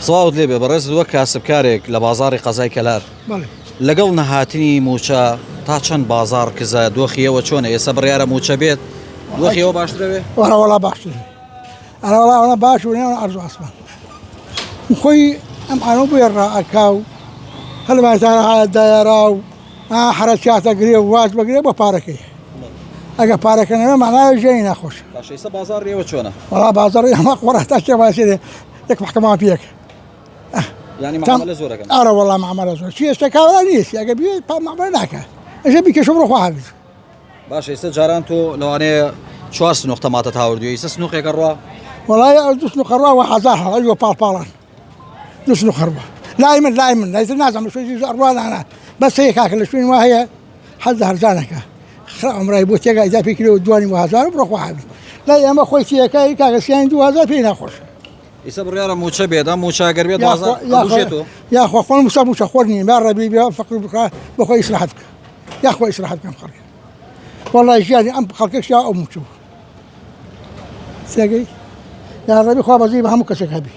سڵاوت لێبێ بەڕێزت وەک کاسبکارێک لە بازاڕی قەزای کەلار لەگەڵ نەهاتنی مووچە تا چەند بازاڕ کزە دۆخی ئێوە چۆنە ئێستا بڕیارە مووچە بێت دۆخی ئێوە باشترە بێ؟ وەڵا وەڵا باشتر ئەرە وەڵا ئەوە باش و نێوان ئەرز و ئاسمان خۆی ئەم ئانۆ بۆیە ڕائەکا و هەر بازار دایارا و حرەکاتە گرێ و واز بەگرێ بۆ پارەکەی ئەگە پارەکە نەبێ معنای ژیانی ناخۆشە باشە ئێستا بازاڕی ئێوە چۆنە؟ وەڵا بازاڕی ئەمە قۆڕە تا کێ واسێ یەک محکەمە پێک یانی معاملە زۆرەکەن ئارە وەڵا معاملە زۆر چی ئێستا کاورا نییە ئەگە بێ پا معاملە ناکە ئەژە بیکەشە بڕۆ خوا حافظ باشە ئێستا جاران تۆ لەوانەیە چوار سنوق تەماتەت هاوردووە ئێستا سنوقێکە ڕوا وەڵای ئەو دوو سنوقە ڕوا وە هەزار هەڵ ئەوە پاڵ پاڵان دوو سنوقە ڕوا لای من لای من لای تر نازانم شوێنی ڕوا نانا بەس هەیە کاکە لە شوێن وا هەیە حەز لە هەرزانەکە خرا عمرای بۆ تێگا ئیزا پێ کرێ و دوانی بۆ هەزار بڕۆ خوا حافظ لای ئێمە خۆی تێکە کاکە سیانی 2000 پێی ناخۆشە ئیسە بڕیارە موچە بێت ئەم موچە گەر بێت بازاڕ ئەبوژێتەوە یاخوا خۆم موسا موچە خۆر نیم یا ڕەبی بیا فەقر بخوا بەخۆی ئیسراحەت بکە یاخوا ئیسراحەت بکەم خەڵک وەڵای ژیانی ئەم خەڵکەش یا ئەو موچە بوو سێگەی یا ڕەبی خوا بەزی بە هەموو کەسێک هەبی.